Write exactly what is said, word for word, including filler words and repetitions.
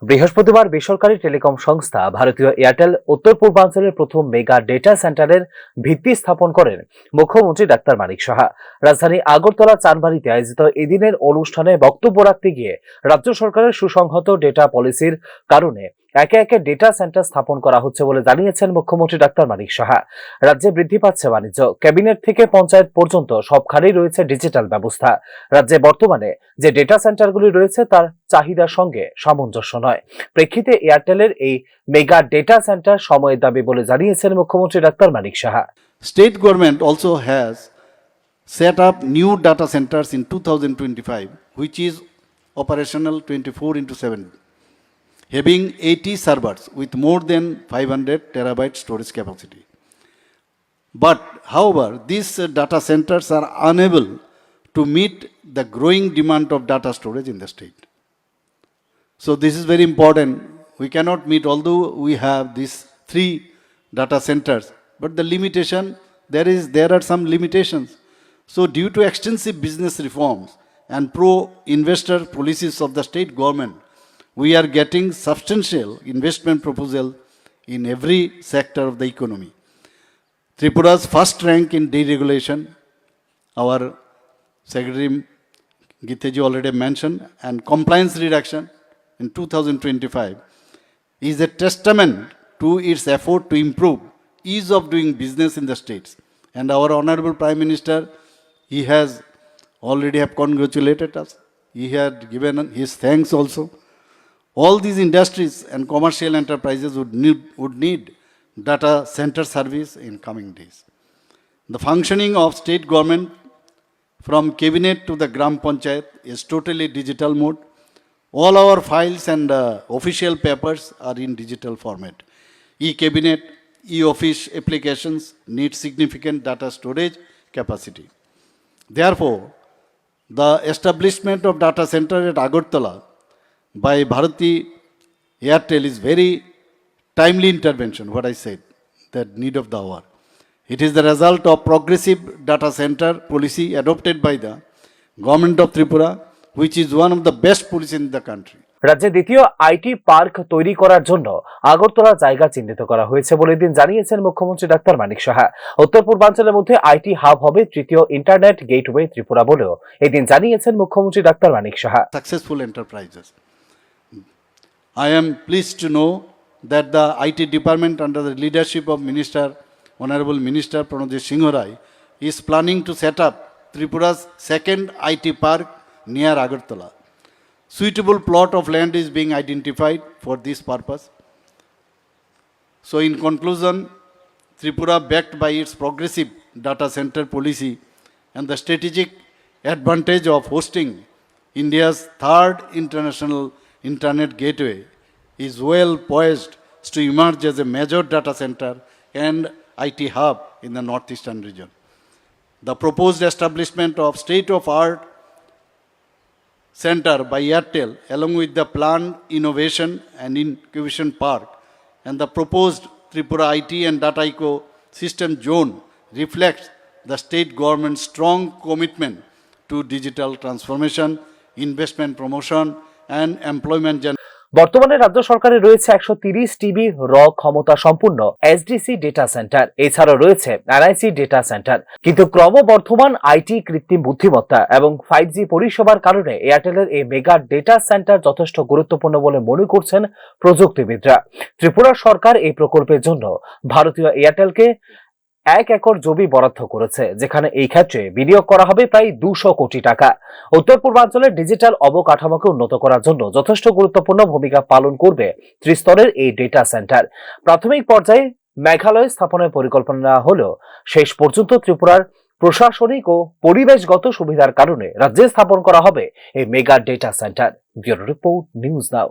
বৃহস্পতিবার বেসরকারি টেলিকম সংস্থা ভারতীয় এয়ারটেল উত্তর পূর্বাঞ্চলের প্রথম মেগা ডেটা সেন্টারের ভিত্তি স্থাপন করেন মুখ্যমন্ত্রী ডাক্তার মানিক সাহা। রাজধানী আগরতলা চানবাড়িতে আয়োজিত এদিনের অনুষ্ঠানে বক্তব্য রাখতে গিয়ে রাজ্য সরকারের সুসংহত ডেটা পলিসির কারণে একে একে ডেটা সেন্টার স্থাপন করা হচ্ছে বলে জানিয়েছেন মুখ্যমন্ত্রী ডাক্তার মানিক সাহা। রাজ্যে বৃদ্ধি পাচ্ছে বাণিজ্য, ক্যাবিনেট থেকে পঞ্চায়েত পর্যন্ত সবখানেই রয়েছে ডিজিটাল ব্যবস্থা। রাজ্যে বর্তমানে যে ডেটা সেন্টারগুলি রয়েছে তার চাহিদার সঙ্গে সামঞ্জস্য নয়। প্রেক্ষিতে এয়ারটেলের এই মেগা ডেটা সেন্টার সময়ের দাবি বলে জানিয়েছেন মুখ্যমন্ত্রী ডাক্তার Manik Saha. State government also has set up new data centers in two thousand twenty-five, which is operational twenty-four into seven, having eighty servers with more than five hundred terabyte storage capacity. But, however, these uh, data centers are unable to meet the growing demand of data storage in the state. So this is very important. We cannot meet, although we have these three data centers, but the limitation, there is, there are some limitations. So due to extensive business reforms and pro-investor policies of the state government, we are getting substantial investment proposal in every sector of the economy. Tripura's first rank in deregulation, our Secretary Giteji already mentioned, and compliance reduction in two thousand twenty-five is a testament to its effort to improve ease of doing business in the states. And our Honorable Prime Minister, he has already have congratulated us. He had given his thanks also. All these industries and commercial enterprises would need, would need data center service in coming days. The functioning of state government from cabinet to the Gram Panchayat is totally digital mode. All our files and uh, official papers are in digital format. E-cabinet, e-office applications need significant data storage capacity. Therefore, the establishment of data center at Agartala by Bharti Airtel is very timely intervention, what I said, that need of the hour. It is the result of progressive data center policy adopted by the Government of Tripura, which is one of the best policy in the country. রাজ্যে দ্বিতীয় IT park তৈরি করার জন্য আগরতলা জায়গা চিহ্নিত করা হয়েছে বলে দিন জানিয়েছেন মুখ্যমন্ত্রী ডাক্তার মানিক সাহা। উত্তর পূর্বাঞ্চলের মধ্যে আইটি হাব হবে তৃতীয় ইন্টারনেট গেটওয়ে ত্রিপুরা বলেও এদিন জানিয়েছেন মুখ্যমন্ত্রী ডাক্তার Manik Saha. Successful enterprises. I am pleased to know that the I T department under the leadership of Minister, Honorable Minister Pranajit Singh Rai is planning to set up Tripura's second I T park near Agartala. Suitable plot of land is being identified for this purpose. So in conclusion, Tripura, backed by its progressive data center policy and the strategic advantage of hosting India's third international internet gateway, is well poised to emerge as a major data center and I T hub in the northeastern region. The proposed establishment of state-of-art center by Airtel, along with the planned innovation and incubation park and the proposed Tripura I T and data ecosystem zone, reflects the state government's strong commitment to digital transformation, investment promotion, and employment generation. বর্তমানে রাজ্য সরকারে রয়েছে একশো তিরিশ টিবি র ক্ষমতা সম্পূর্ণ SDC data centre, এছাড়াও রয়েছে এনআইসি ডেটা সেন্টার। কিন্তু ক্রমবর্ধমান আইটি, কৃত্রিম বুদ্ধিমত্তা এবং ফাইভ জি পরিষেবার কারণে এয়ারটেলের এই মেগা ডেটা সেন্টার যথেষ্ট গুরুত্বপূর্ণ বলে মনে করছেন প্রযুক্তিবিদরা। ত্রিপুরা সরকার এই প্রকল্পের জন্য ভারতীয় এয়ারটেলকে এক একর জমি বরাদ্দ করেছে, যেখানে এই ক্ষেত্রে বিনিয়োগ করা হবে প্রায় দুশো কোটি টাকা। উত্তর পূর্বাঞ্চলের ডিজিটাল অবকাঠামোকে উন্নত করার জন্য যথেষ্ট গুরুত্বপূর্ণ ভূমিকা পালন করবে ত্রিস্তরের এই ডেটা সেন্টার। প্রাথমিক পর্যায়ে মেঘালয় স্থাপনের পরিকল্পনা নেওয়া হলেও শেষ পর্যন্ত ত্রিপুরার প্রশাসনিক ও পরিবেশগত সুবিধার কারণে রাজ্যে স্থাপন করা হবে এই mega data centre. Bureau report, news now.